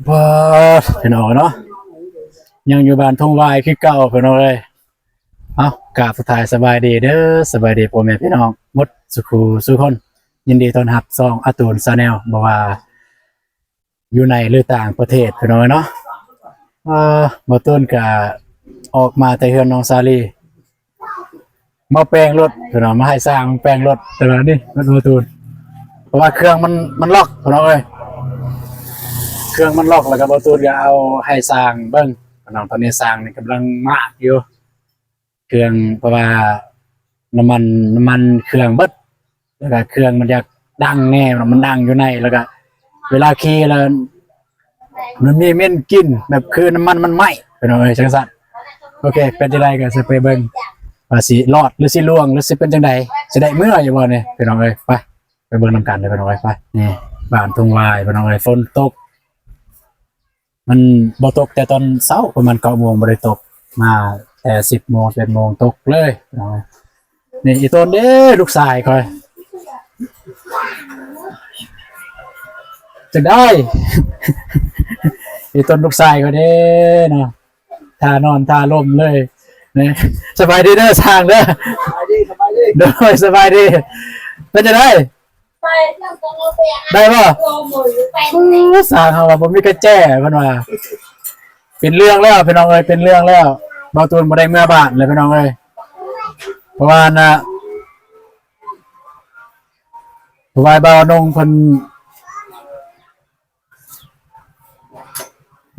ປາດ ພີ່ນ້ອງເນາະ ຍັງຢູ່ບ້ານທົ່ງວາຍຄືເກົ່າ ພີ່ນ້ອງເອີຍ. ເອົ້າ ກາບທັກທາຍສະບາຍດີເດີ ສະບາຍດີພໍ່ແມ່ພີ່ນ້ອງໝົດສູ່ຄູ່ສູ່ຄົນ. ຍິນດີຕ້ອນຮັບຊ່ອງອາຕູນ Channel ບໍ່ວ່າຢູ່ໃນ ຫຼື ຕ່າງປະເທດ ພີ່ນ້ອງເອີຍເນາະ. ເອີ ບ່າວຕູນກະອອກມາແຕ່ເຮືອນນ້ອງສາລີ ມາແປງລົດພີ່ນ້ອງ ມາໃຫ້ຊ່າງແປງລົດ ແຕ່ວ່ານີ້ລົດບ່າວຕູນ ເພາະວ່າເຄື່ອງມັນ ມັນລັອກພີ່ນ້ອງເອີຍ ເຄື່ອງມັນລັອກ ແລ້ວກໍບ່າວຕູນກໍເອົາໃຫ້ຊ່າງເບິ່ງພີ່ນ້ອງ. ຕອນນີ້ຊ່າງນີ້ກຳລັງມາກຢູ່ເຄື່ອງ ເພາະວ່ານ້ຳມັນ ນ້ຳມັນເຄື່ອງເບິດ ແລ້ວກໍເຄື່ອງມັນຢາກດັງແດ່ ມັນດັງຢູ່ໃນ ແລ້ວກໍເວລາຂີ່ແລ້ວ ມັນມີເໝັນກິ່ນ ແບບຄືນ້ຳມັນມັນໄໝ້ ພີ່ນ້ອງເອີຍ ຈັ່ງຊັ້ນ. ໂອເຄ ເປັນຈັ່ງໃດກໍຊິໄປເບິ່ງວ່າຊິລອດ ຫຼື ຊິລ່ວງ ຫຼື ຊິເປັນຈັ່ງໃດ ຊິໄດ້ເມືອຢູ່ບໍ່ນີ້ ພີ່ນ້ອງເອີຍ. ໄປ ໄປເບິ່ງນຳກັນເດີ ພີ່ນ້ອງເອີຍ. ໄປ ນີ້ ບ້ານທົ່ງວາຍ ພີ່ນ້ອງເອີຍ ຝົນຕົກ ມັນບໍ່ຕົກແຕ່ຕອນເຊົ້າ ປະມານເກົ້າໂມງ ບໍ່ໄດ້ຕົກ ມາແຕ່ສິບໂມງ ສິບເອັດໂມງ ຕົກເລີຍ ພີ່ນ້ອງເອີຍ. ນີ້ອີ່ຕົນເດ້ ລູກຊາຍຂ້ອຍ ຈັ່ງໃດ ອີ່ຕົນລູກຊາຍຂ້ອຍເດ້ເນາະ ທ່ານອນທ່າລົ້ມເລີຍນີ້. ສະບາຍດີເດີຊ່າງເດີ ສະບາຍດີ ສະບາຍດີ ໂດຍ ສະບາຍດີ. ເປັນຈັ່ງໃດ ໄດ້ບໍ່? ໂອ້ ຊ່າງເຮົາວ່າບໍ່ມີກະແຈ ເພິ່ນວ່າ ເປັນເລື່ອງແລ້ວ ພີ່ນ້ອງເອີຍ ເປັນເລື່ອງແລ້ວ. ບ່າວຕູນບໍ່ໄດ້ເມືອບ້ານແລ້ວ ພີ່ນ້ອງເອີຍ ເພາະວ່ານະ ເພາະວ່າບ່າວນົງເພິ່ນ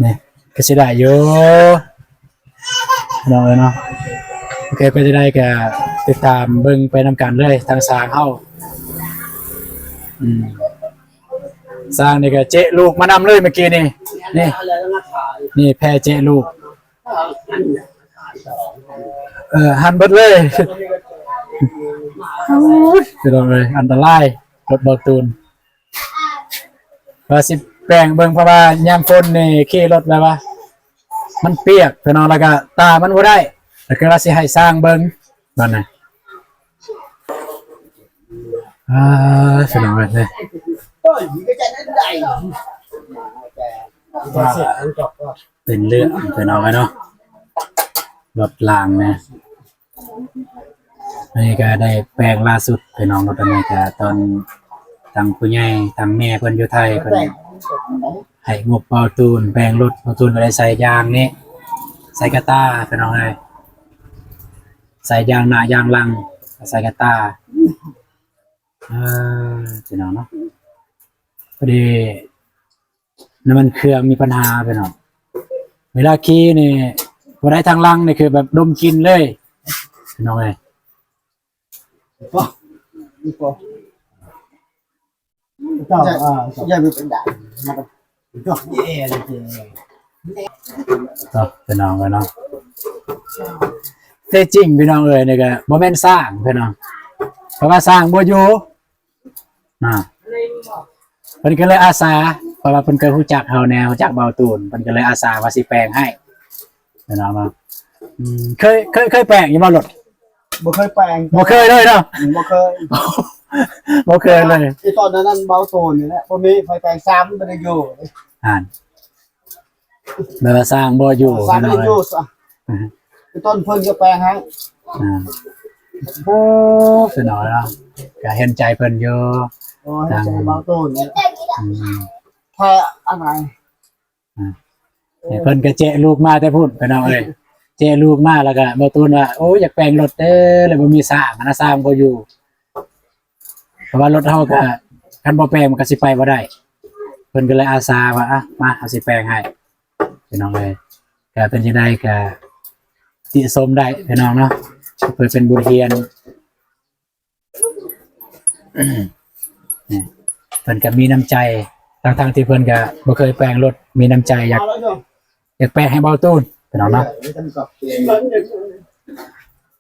ນີ້ກໍຊິໄດ້ຢູ່ ພີ່ນ້ອງເອີຍເນາະ. ໂອເຄ ເປັນຈັ່ງໃດກໍຕິດຕາມເບິ່ງໄປນຳກັນເລີຍ ທາງຊ່າງເຮົາ. ອືມ ຊ່າງນີ້ກໍເຈະລູກມານຳເລີຍເມື່ອກີ້ນີ້ ນີ້ ນີ້ແພເຈະລູກ ເອີ ຫັນເບິດເລີຍ. ໂອ້ຍ ພີ່ນ້ອງເອີຍ ອັນຕະລາຍ ລົດບ່າວຕູນ. ວ່າຊິແປງເບິ່ງ ເພາະວ່າຍາມຝົນນີ້ຂີ່ລົດແບບວ່າມັນປຽກ ພີ່ນ້ອງ ແລ້ວກໍຕາມັນບໍ່ໄດ້ ແລ້ວກໍວ່າຊິໃຫ້ຊ່າງເບິ່ງບາດນີ້. ອ່າ ພີ່ນ້ອງເອີຍ ໂອ້ຍ ມັນກໍຈະໄດ້ ເປັນເລື່ອງ ພີ່ນ້ອງເອີຍເນາະ ລົດລາງນະ. ອັນນີ້ກໍໄດ້ແປງລ່າສຸດ ພີ່ນ້ອງເນາະ. ຕອນນີ້ກໍຕອນທາງຜູ້ໃຫຍ່ ທາງແມ່ເພິ່ນຢູ່ໄທ ເພິ່ນໃຫ້ງົບບ່າວຕູນແປງລົດ. ບ່າວຕູນກໍໄດ້ໃສ່ຢາງນີ້ ໃສ່ກະຕ່າ ພີ່ນ້ອງເອີຍ ໃສ່ຢາງໜ້າຢາງຫຼັງ ໃສ່ກະຕ່າ. ເອີ ພີ່ນ້ອງເນາະ ພໍດີ ນ້ຳມັນເຄື່ອງມີບັນຫາ ພີ່ນ້ອງ. ເວລາຂີ່ນີ້ບໍ່ໄດ້ ທາງຫຼັງນີ້ຄືແບບດົມກິ່ນເລີຍ ພີ່ນ້ອງເອີຍ. ເຈົ້າ ເຈົ້າ ເຈົ້າ ເຈົ້າ ພີ່ນ້ອງເອີຍເນາະ. ແທ້ຈິງ ພີ່ນ້ອງເອີຍ ນີ້ກໍບໍ່ແມ່ນຊ່າງ ພີ່ນ້ອງ ເພາະວ່າຊ່າງບໍ່ຢູ່ ອ່າ ເພິ່ນກໍເລີຍອາສາ ເພາະວ່າເພິ່ນກໍຮູ້ຈັກເຮົາແດ່ ຮູ້ຈັກບ່າວຕູນ ເພິ່ນກໍເລີຍອາສາວ່າຊິແປງໃຫ້ ພີ່ນ້ອງເນາະ. ອືມ ເຄີຍ ເຄີຍ ເຄີຍແປງຢູ່ບໍ່ລົດ? ບໍ່ເຄີຍແປງ ບໍ່ເຄີຍເລີຍເນາະ. ອືມ ບໍ່ເຄີຍ ບໍ່ເຄີຍເລີຍ. ທີ່ຕອນນັ້ນ ເບົາໂຕນນີ້ແຫຼະ ບໍ່ມີໃຜແປງ ຊ່າງບໍ່ໄດ້ຢູ່ ອ່າ ແບບວ່າຊ່າງບໍ່ຢູ່ ຊ່າງບໍ່ໄດ້ຢູ່ຊະ ອືຮຶ ຕອນເພິ່ນກໍແປງໃຫ້ ອ່າ ໂອ້ ສະໜໍເນາະ ກໍເຫັນໃຈເພິ່ນຢູ່ ໂອ້ ເຫັນໃຈເບົາໂຕນນີ້ ອືມ ຖ້າອັນໃດ ອ່າ ເພິ່ນກໍແຈະລູກມາແຕ່ພຸ້ນ ພີ່ນ້ອງເອີຍ ແຈະລູກມາ ແລ້ວກໍເບົາໂຕນວ່າ ໂອ້ຍ ຢາກແປງລົດເດ້ ແລ້ວບໍ່ມີຊ່າງ ອັນນະ ຊ່າງບໍ່ຢູ່ ເພາະວ່າລົດເຮົາກໍ ຄັນບໍ່ແປງມັນກໍຊິໄປບໍ່ໄດ້ ເພິ່ນກໍເລີຍອາສາວ່າ ອ່ະ ມາ ເຮົາຊິແປງໃຫ້ ພີ່ນ້ອງເອີຍ. ກໍເປັນຈັ່ງໃດກໍຕິຊົມໄດ້ ພີ່ນ້ອງເນາະ ເພື່ອເປັນບົດຮຽນ. ນີ້ ເພິ່ນກໍມີນ້ຳໃຈ ທັງໆທີ່ເພິ່ນກໍບໍ່ເຄີຍແປງລົດ ມີນ້ຳໃຈຢາກ ຢາກແປງໃຫ້ເບົາຕູນ ພີ່ນ້ອງເນາະ.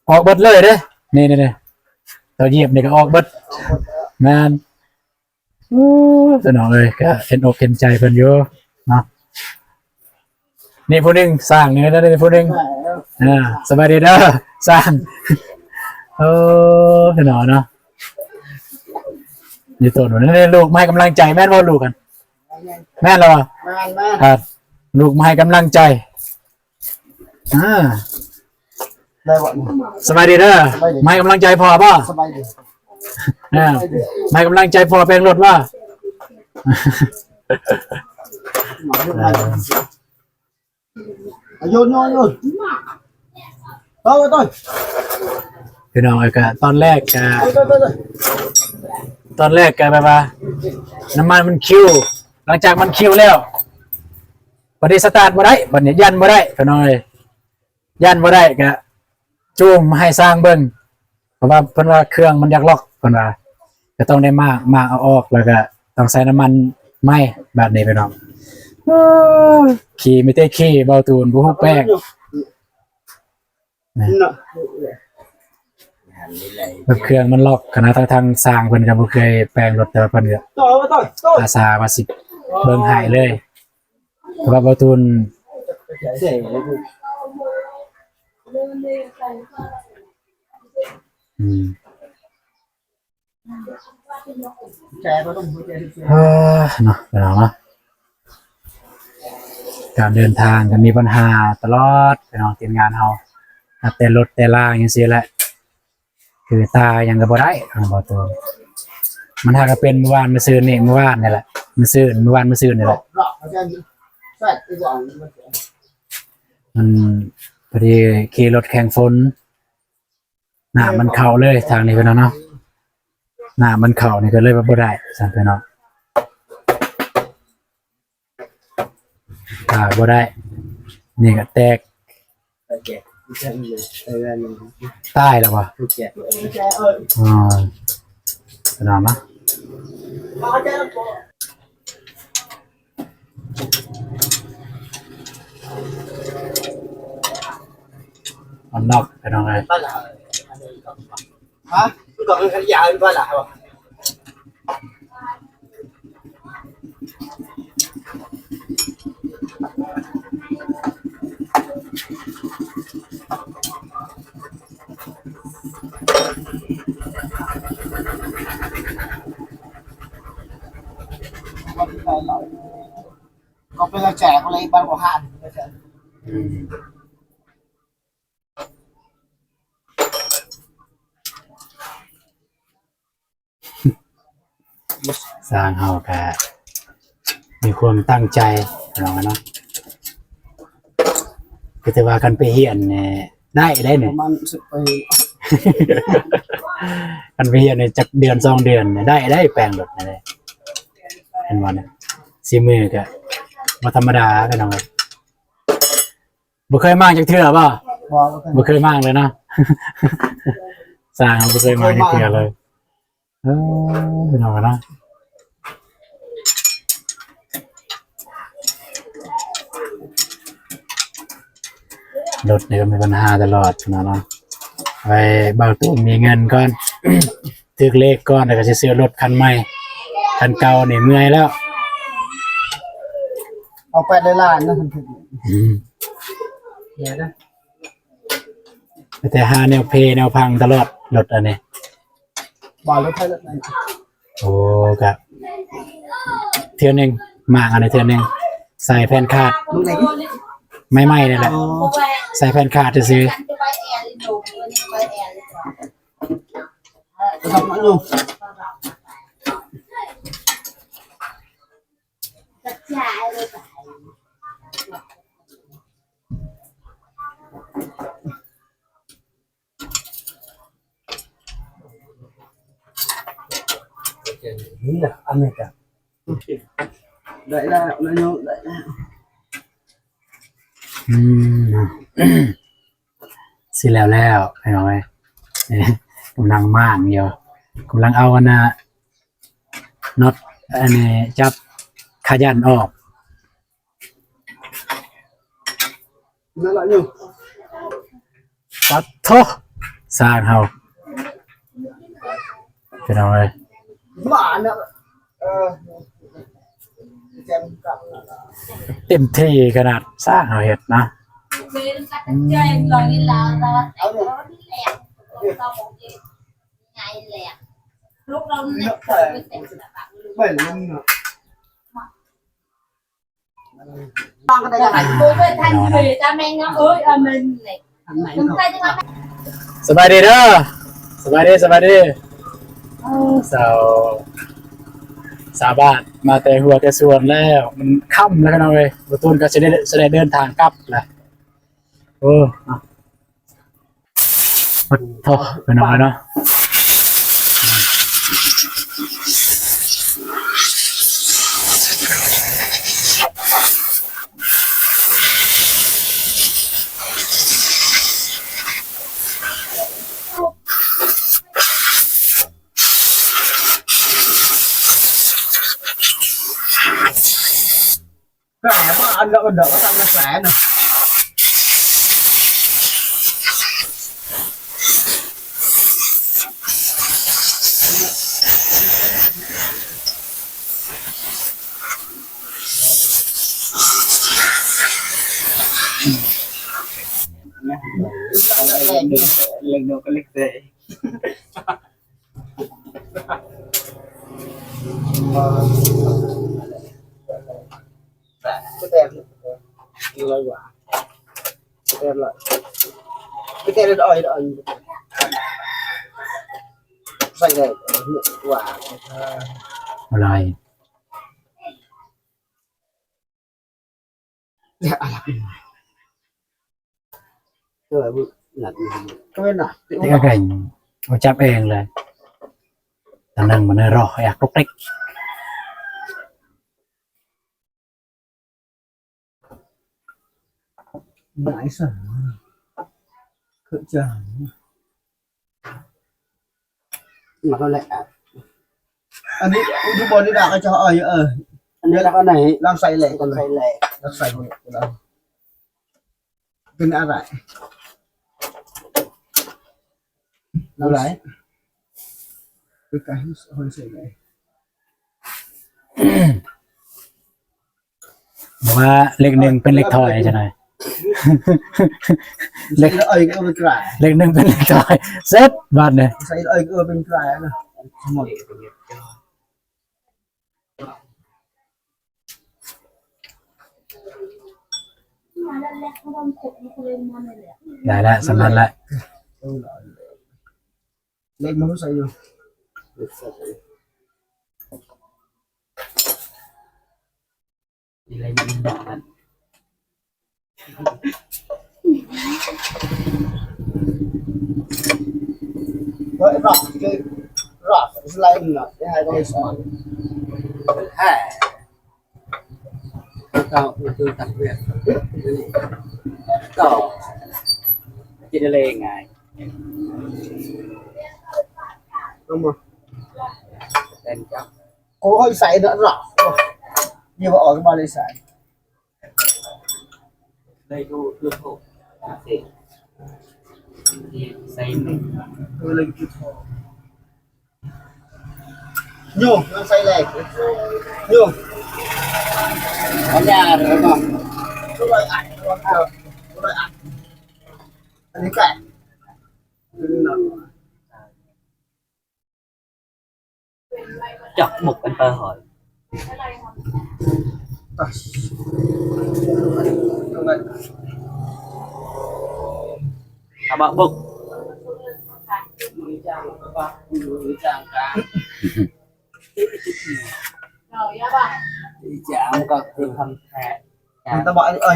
ອອກເບິດເລີຍເດ້ ນີ້ໆໆ ຕົວຢຽບນີ້ກໍອອກເບິດ ແມ່ນ. ໂອ້ ພີ່ນ້ອງເອີຍ ກໍເຫັນອົກເຫັນໃຈເພິ່ນຢູ່ເນາະ. ນີ້ຜູ້ໜຶ່ງ ຊ່າງນີ້ ນີ້ຜູ້ໜຶ່ງ ອ່າ ສະບາຍດີເດີ ຊ່າງ. ໂອ້ ພີ່ນ້ອງເນາະ ນີ້ໂຕນີ້ ລູກມາໃຫ້ກຳລັງໃຈ ແມ່ນບໍ່ລູກຫັ້ນ? ແມ່ນແລ້ວບໍ່? ແມ່ນໆ ອ່າ ລູກມາໃຫ້ກຳລັງໃຈ. ອ່າ ໄດ້ບໍ່? ສະບາຍດີເດີ. ສະບາຍດີ. ມາໃຫ້ກຳລັງໃຈພໍ່ບໍ່? ສະບາຍດີ. ເອີ ສະບາຍດີ. ມາໃຫ້ກຳລັງໃຈພໍ່ແປງລົດບໍ່? ມາເຮັດໃໝ່. ໂຍນ ໂຍນ ໂຍນ ເອົາໄປ ພີ່ນ້ອງເອີຍ. ກະຕອນແລກກະ ຕອນແລກກະແບບວ່າ ນ້ຳມັນມັນຄິວ. ຫຼັງຈາກມັນຄິວແລ້ວ ບັດນີ້ສະຕາດບໍ່ໄດ້ ບັດນີ້ຢັນບໍ່ໄດ້ ພີ່ນ້ອງເອີຍ. ຢ້ານບໍ່ໄດ້ກະຈູງມາໃຫ້ຊ່າງເບິ່ງ ເພາະວ່າເພິ່ນວ່າເຄື່ອງມັນຢາກລັອກ ເພິ່ນວ່າ ກະຕ້ອງໄດ້ມ້າງ ມ້າງເອົາອອກ ແລ້ວກະຕ້ອງໃສ່ນ້ຳມັນໃໝ່. ບາດນີ້ພີ່ນ້ອງ ໂອ້ຍ ຂີ່ມີແຕ່ຂີ່ ເບົາຕູນບໍ່ຮູ້ແປງ. ແບບເຄື່ອງມັນລັອກຫັ້ນນະ ທັງໆ ຊ່າງເພິ່ນກະບໍ່ເຄີຍແປງລົດ ແຕ່ວ່າເພິ່ນກະອາສາວ່າຊິເບິ່ງໃຫ້ເລີຍ. ສຳລັບເບົາຕູນ ອືມ ເອີ ເນາະ ພີ່ນ້ອງເນາະ ການເດີນທາງກະມີບັນຫາຕະຫຼອດ ພີ່ນ້ອງ ທີມງານເຮົາ ນັບແຕ່ລົດແຕ່ລາຫຍັງຊີ້ແຫຼະ. ຄືຕາຫຍັງກະບໍ່ໄດ້ ເອົາບໍ່ຕົວະ ມັນຫາກະເປັນມື້ວານມື້ຊືນນີ້ ມື້ວານນີ້ແຫຼະ ມື້ຊືນ ມື້ວານມື້ຊືນນີ້ແຫຼະ. ມັນພໍດີຂີ່ລົດແຂ່ງຝົນ ນ້ຳມັນເຂົ້າເລີຍທາງນີ້ພີ່ນ້ອງເນາະ ນ້ຳມັນເຂົ້ານີ້ກະເລີຍວ່າບໍ່ໄດ້ຊັ້ນພີ່ນ້ອງ. ອ່າ ບໍ່ໄດ້ ນີ້ກະແຕກ ຕາຍແລ້ວບໍ່? ອໍ ພີ່ນ້ອງເນາະ ມັນນອກ ພີ່ນ້ອງເອີຍ. ຮະ ມັນກະຄືກັນຢາວຢູ່ບໍ່ລະ. ກະເປັນກະແຈກເລີຍ ບ້ານບໍ່ຫານ. ອືມ. ຊ່າງເຮົາກະມີຄວາມຕັ້ງໃຈ ພີ່ນ້ອງເນາະ ກະຖືວ່າຄັນໄປຮຽນນີ້ໄດ້ໄດ໋ນີ້ ປະມານສິບປີ ຄັນໄປຮຽນນີ້ຈັກເດືອນສອງເດືອນນີ້ໄດ້ໄດ໋ ແປງລົດນີ້ໄດ໋ ເຫັນບໍ່ນີ້ ສີມືກະບໍ່ທຳມະດາ ພີ່ນ້ອງ. ບໍ່ເຄີຍມ້າງຈັກເທື່ອບໍ່? ບໍ່ ບໍ່ເຄີຍ ບໍ່ເຄີຍມ້າງເລີຍເນາະ ຊ່າງບໍ່ເຄີຍມ້າງຈັກເທື່ອເລີຍ. ເອີ ພີ່ນ້ອງເນາະ ລົດນີ້ກະມີບັນຫາຕະຫຼອດພີ່ນ້ອງເນາະ ໄວ້ເບົາຕູນມີເງິນກ່ອນ ຖືກເລກກ່ອນ ແລ້ວກະຊິຊື້ລົດຄັນໃໝ່ ຄັນເກົ່ານີ້ເມື່ອຍແລ້ວ ເອົາແປດຮ້ອຍລ້ານນະ. ອືມ ແຕ່ຫາແນວເພແນວພັງຕະຫຼອດລົດອັນນີ້ ບໍ່ລົດໃຜລົດມັນ. ໂອ້ ກະເທື່ອໜຶ່ງ ມ້າງອັນນີ້ເທື່ອໜຶ່ງ ໃສ່ແຜ່ນຄາດ ໃໝ່ໆ ນີ້ແຫຼະ ໃສ່ແຜ່ນຄາດຊື່ໆ. ນີ້ນະ ອັນນີ້ກະໄດ້ແລ້ວນະໂຍມ ໄດ້ແລ້ວ. ອືມ ຊິແລ້ວແລ້ວ ພີ່ນ້ອງເອີຍ ກຳລັງມ້າງຢູ່ ກຳລັງເອົາອັນນ່າ ນັອດ ອັນນີ້ ຈັບຂະຫຍັນອອກ. ນັ້ນລະຢູ່ ປັດໂທ້ ຊ່າງເຮົາ ພີ່ນ້ອງເອີຍ ເຕັມທີ່ຂະໜາດ ຊ່າງເຮົາເຮັດນະ. ອືມ. ສະບາຍດີເດີ ສະບາຍດີ ສະບາຍດີ. ເຊົ້າ ສາວບ້ານມາແຕ່ຮົ້ວແຕ່ສວນແລ້ວ ມັນຄ່ຳແລ້ວພີ່ນ້ອງເອີຍ ບໍ່ຕູນກໍຊິໄດ້ ຊິໄດ້ເດີນທາງກັບແລ້ວ. ໂອ້ ໂອ້ໂທ ພີ່ນ້ອງເອີຍເນາະ. ແກະບໍ່ ອັນດອກ ອັນດອກກໍຕັ້ງແກະເນາະ. ເລັກນ້ອຍກໍເລັກແຕ່ ແຕ່ ແຕ່ລະ ແຕ່ລະ ອ້ອຍ ອ້ອຍ ໃສ່ໄດ້ວ່າ ອະໄລ. ເອີ ນັດ ເອີ ນັດ ເອີ ນັດ ເອີ ຈັບເອງເລີຍ ຕານັ່ງມັນເນາະ ຢາກຕຸກຕິກ ນາຍສາ ຄືຈັງ. ມາເທົ່າໃດ ອັນນີ້ຢູ່ບ່ອນນີ້ດາກະຈອຍ ເອີ ອັນນີ້ລະ ອັນໄຫນລອງໃສ່ແຫຼກກ່ອນ ໃສ່ແຫຼກ ລອງໃສ່ເບິ່ງ ເປັນອະໄລ ອະໄລ ຄືການໃສ່ແຫຼກ. ບອກວ່າເລກໜຶ່ງເປັນເລກຖອຍຈັ່ງໃດ ເລກ ເລກ ເລກໜຶ່ງເປັນເລກຖອຍ ເສັດບາດນີ້ ໃສ່ເອີເປັນກາຍນະ ໄດ້ແລ້ວ ສ່ຳນັ້ນແຫຼະ ເລກມັນໃສ່ຢູ່. ໂອ້ຍ ໃສ່ເນາະ ນີ້ວ່າອອກມາໄດ້ໃສ່ ໄດ້ດູ ດູໂທ ໃສ່ໜຶ່ງ ເອີ ເລີຍ ດູໂທ ໂຍ ໃສ່ແຫຼກ ໂຍ ອັນນີ້ ອັນນີ້ ອັນນີ້ ອັນນີ້ ອັນນີ້ ອັນນີ້ ອັນນີ້ ອັນນີ້ ອັນນີ້ ອັນນີ້ ອັນນີ້ ອັນນີ້ ອັນນີ້ ອັນນີ້ ອັນນີ້ ອັນນີ້ ອັນນີ້ ຈອກບຸກກັນເປີເຮີ້ຍ ອາບະບຸກ ຈັງກໍຄືຄຳແທ້ ແພງ ແພງ ແພງ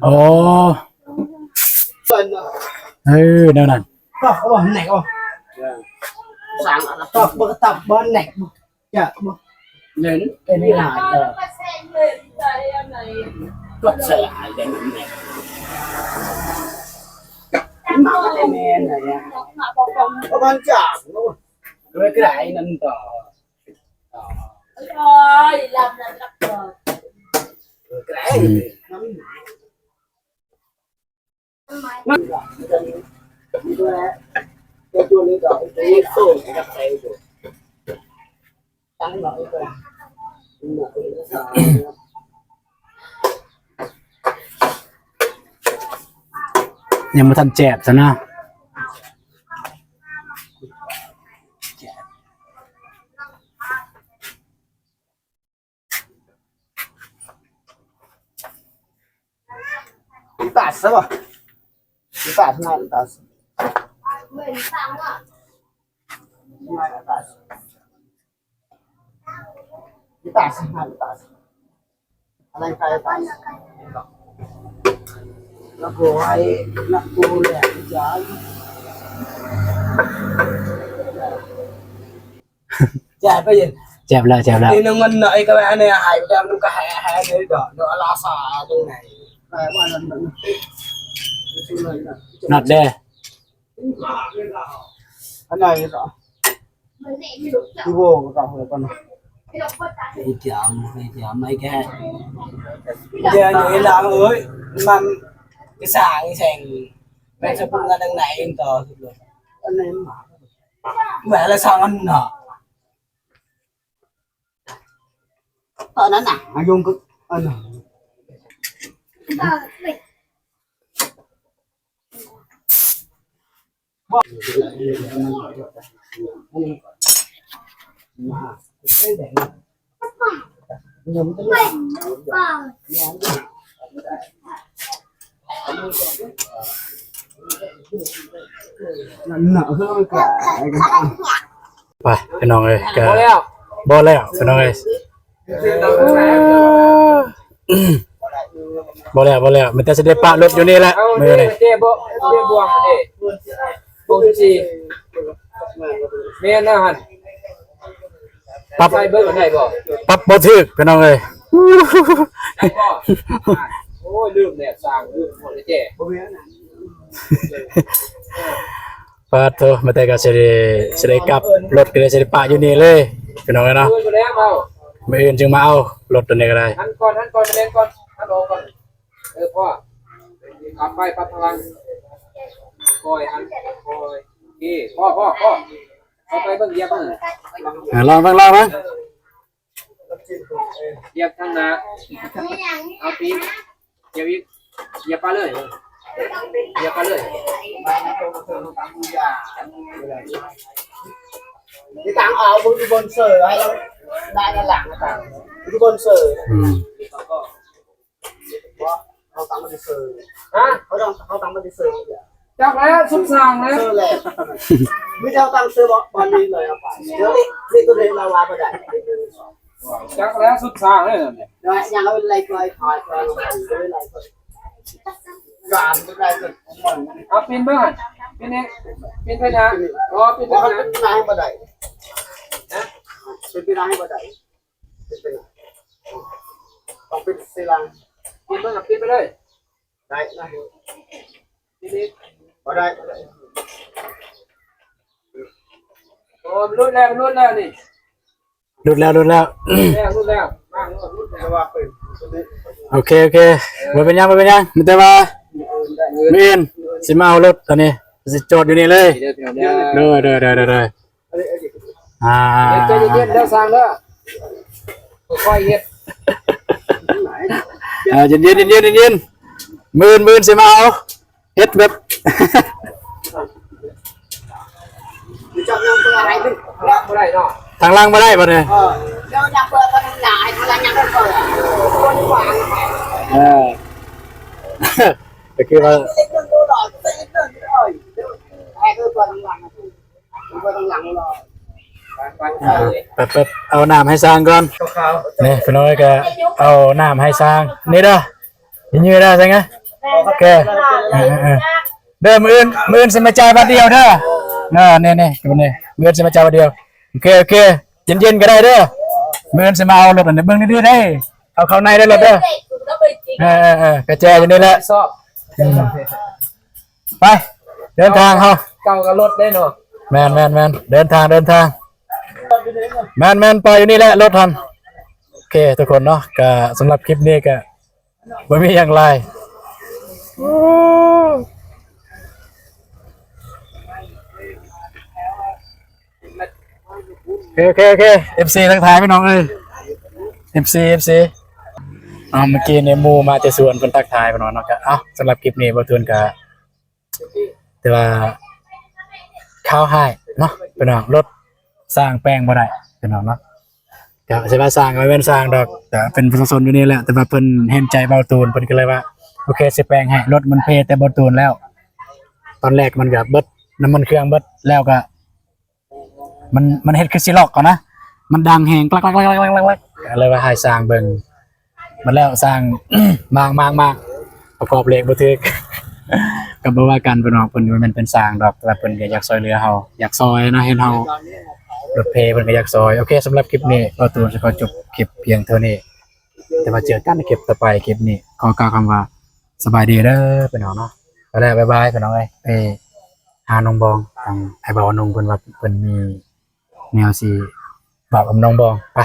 ໂອ້ ເອີ ແນວນັ້ນ ຕອກບໍ່ແນກບໍ່ ສ້າງອັນຕອກບໍ່ ຕອກບໍ່ແນກບໍ່ ຈະບໍ່ ເຫຼັ້ນເປັນເວລາເດີ ກໍສະຫຼາຍເດີ ມັນແມ່ນນະ ປະມານຈາກ ເອີ ກະໄດ້ນັ້ນຕໍ່ ເອີ ກະໄດ້ ອືມ. ມັນ ຍັງບໍ່ທັນແຈບຊະນະ. ແຈບແລ້ວ ແຈບແລ້ວ. ນອດເດ້. ອັນໃດກໍ ທີ່ໂວກໍເລີຍກ່ອນ ໄອ້ຈາມ ໄອ້ຈາມ ໄອ້ແກະ ດຽວນີ້ລາວເອີຍ ມັນກະສ້າງແສງ ແມ່ນສະພຸງກັນທາງໃນຕໍ່ສຸດເລີຍ. ອັນນີ້ມາ ແມ່ນລະສ້າງອັນນະ ຕອນນັ້ນນະ ອາຍຸງກໍອັນນະ. ໄປພີ່ນ້ອງເອີຍ ກະ ບໍ່ແລ້ວພີ່ນ້ອງເອີຍ. ບໍ່ແລ້ວ ບໍ່ແລ້ວ ມີແຕ່ຊິໄດ້ປະລົດຢູ່ນີ້ແຫຼະມື້ນີ້. ເຈ້ບໍ່ ເຈ້ບ່ວງເດ້ ຫົກສິບສີ່ ແມ່ນແລ້ວຫັ້ນ ປັບ ໃສ່ເບິ່ງໄດ້ບໍ່? ປັບບໍ່ຖືກພີ່ນ້ອງເອີຍ. ໂອ້ຍ ລືມແລ້ວ ຊ່າງລືມໝົດເດ້ເຈ້. ປາດໂທ ມາແຕ່ກໍຊິໄດ້ ຊິໄດ້ກັບ ລົດກໍເລີຍຊິໄດ້ປະຢູ່ນີ້ເລີຍພີ່ນ້ອງເອີຍເນາະ. ມື້ອື່ນຈຶ່ງມາເອົາລົດຕົວນີ້ກໍໄດ້. ຫັນກ່ອນ ຫັນກ່ອນ ແສດງກ່ອນ ຫັນອອກກ່ອນ. ເອີ ພໍ ປັບໄປ ປັບພະລັງ ຄ່ອຍຫັນ ຄ່ອຍ ໂອເຄ ພໍ ພໍ ພໍ ເຂົ້າໄປເບິ່ງ ຢຽບເບິ່ງ ອ່າ ລອງເບິ່ງ ລອງເບິ່ງ. ຢຽບທາງໜ້າ ເອົາຕີນ ຢຽບອີກ ຢຽບປະເລີຍ ຢຽບປະເລີຍ. ນີ້ຕັ້ງເອົາເບິ່ງຢູ່ບົນເຊີ ໃຫ້ລາວໄດ້ດ້ານຫຼັງ ຕັ້ງຢູ່ບົນເຊີ. ອືມ ບໍ່ ເຮົາຕັ້ງມັນເຊີ ຮະ ເຮົາຕັ້ງ ເຮົາຕັ້ງມັນເຊີ. ຈັກແລ້ວ ສຸດຊ່າງແລ້ວ ເຊີແລ້ວ ມີແຕ່ເຮົາຕັ້ງເຊີບໍ່ ບາດນີ້ເລີຍເອົາໄປ ເຈົ້າ ເລກ ເລກຕົວເລກລາວວ່າບໍ່ໄດ້. ຈັກແລ້ວ ສຸດຊ່າງແລ້ວ ຍັງເອົາໄລ່ ໄລ່ ໄລ່ ການໄດ້ ເອົາປິ່ນເບິ່ງ ປິ່ນນີ້ ປິ່ນໄປນາ ອໍ ປິ່ນໄປນາ ບໍ່ໄດ້ ຮະ ເປັນໄປນາບໍ່ໄດ້. ເປັນໄປນາ ຕ້ອງເປັນສີລາ ປິ່ນເບິ່ງ ປິ່ນໄປເລີຍ. ໄດ້ນະ ປີນີ້ບໍ່ໄດ້ ບໍ່ໄດ້. ໂອ້ ມັນຫຼຸດແລ້ວ ມັນຫຼຸດແລ້ວນີ້ ຫຼຸດແລ້ວ ຫຼຸດແລ້ວ ຫຼຸດແລ້ວ ຫຼຸດແລ້ວ ມາ ຫຼຸດແລ້ວ. ໂອເຄ ໂອເຄ ບໍ່ເປັນຫຍັງ ບໍ່ເປັນຫຍັງ ມີແຕ່ວ່າ ມື້ອື່ນຊິມາເອົາລົດ ຕອນນີ້ຊິຈອດຢູ່ນີ້ເລີຍ. ໂດຍ ໂດຍ ໂດຍ ໂດຍ ໂດຍ. ອ່າ ດຽວໃຈເຢັນໆ ເດີຊ່າງເດີ ຄ່ອຍໆເຮັດ. ເອີ ເຢັນໆ ເຢັນໆ ເຢັນໆ ມື້ອື່ນ ມື້ອື່ນຊິມາເອົາ ເຮັດແບບ ຈັບຍັງເປີໃຫ້ມັນລັກບໍ່ໄດ້ເນາະ ທາງຫຼັງບໍ່ໄດ້ບັດນີ້. ເອີ ເຈົ້າຍັງເປີທາງໜ້າ ໃຫ້ທາງຫຼັງຍັງເປີ ເອີ ກໍຄືວ່າ ໄປໆ ເອົານ້ຳໃຫ້ຊ່າງກ່ອນ. ນີ້ພີ່ນ້ອງເອີຍ ກໍເອົານ້ຳໃຫ້ຊ່າງ ນີ້ເດີ ເດີ ມື້ອື່ນ ມື້ອື່ນຊິມາຈ່າຍບາດດຽວເດີ. ນີ້ໆ ມື້ອື່ນຊິມາຈ່າຍບາດດຽວ. ໂອເຄ ໂອເຄ ເຢັນໆ ກໍໄດ້ເດີ ມື້ອື່ນຊິມາເອົາລົດ ອັນນີ້ເບິ່ງດີໆ ເດີ ເອົາເຂົ້າໃນເດີລົດເດີ. ເອີໆໆ ກະແຈຢູ່ນີ້ແຫຼະ ອືມ. ໄປ ເດີນທາງເຮົາ ເກົ່າກັບລົດເດ້ເນາະ. ແມ່ນໆໆ ເດີນທາງ ເດີນທາງ. ແມ່ນໆ ປ່ອຍຢູ່ນີ້ແຫຼະລົດຫັ້ນ. ໂອເຄ ທຸກຄົນເນາະ ກະສຳລັບຄລິບນີ້ກະບໍ່ມີຫຍັງຫຼາຍ. ໂອ້ ໂອເຄ ໂອເຄ ໂອເຄ ເອັຟຊີ ທັກທາຍພີ່ນ້ອງເອີຍ ເອັຟຊີ ເອັຟຊີ ເອົາ ເມື່ອກີ້ນີ້ໝູ່ມາແຕ່ສວນ ເພິ່ນທັກທາຍພີ່ນ້ອງເນາະ ກໍ ເອົາ ສຳລັບຄລິບນີ້ ບໍ່ຕູນກໍຖືວ່າຂ່າວຮ້າຍເນາະພີ່ນ້ອງ ລົດຊ່າງແປງບໍ່ໄດ້ພີ່ນ້ອງເນາະ ກໍຊິວ່າຊ່າງກໍບໍ່ແມ່ນຊ່າງດອກ ກໍເປັນປະຊາຊົນຢູ່ນີ້ແຫຼະ ແຕ່ວ່າເພິ່ນເຫັນໃຈເບົາຕູນ ເພິ່ນກໍເລີຍວ່າ ໂອເຄ ຊິແປງໃຫ້ ລົດມັນເພແຕ່ເບົາຕູນແລ້ວ ຕອນແລກມັນກໍເບິດ ນ້ຳມັນເຄື່ອງເບິດ ແລ້ວກໍ ມັນ ມັນເຮັດຄືຊິລອກເຂົານະ ມັນດັງແຮງ ກລັກໆໆໆ ກໍເລີຍວ່າໃຫ້ຊ່າງເບິ່ງ ບັດແລ້ວຊ່າງ ມາງໆໆ ປະກອບເລກບໍ່ຖືກ ກໍບໍ່ວ່າກັນພີ່ນ້ອງ ເພິ່ນບໍ່ແມ່ນເປັນຊ່າງດອກ ແຕ່ວ່າເພິ່ນກໍຢາກຊ່ວຍເຫຼືອເຮົາ ຢາກຊ່ອຍນະ ເຫັນເຮົາລົດເພ ເພິ່ນກໍຢາກຊ່ອຍ ໂອເຄ ສຳລັບຄລິບນີ້ ເບົາຕູນຊິຂໍຈົບຄລິບພຽງເທົ່ານີ້ ແຕ່ວ່າເຈີກັນໃນຄລິບຕໍ່ໄປ ຄລິບນີ້ຂໍກ່າວຄຳວ່າ ສະບາຍດີເດີພີ່ນ້ອງເນາະ ໄປແລ້ວ ບາຍບາຍພີ່ນ້ອງເອີຍ ໄປຫານ້ອງບອງ ທາງອ້າຍບ່າວໜຸ່ງ ເພິ່ນວ່າເພິ່ນມີແນວຊິເວົ້າກັບນ້ອງບອງ ໄປ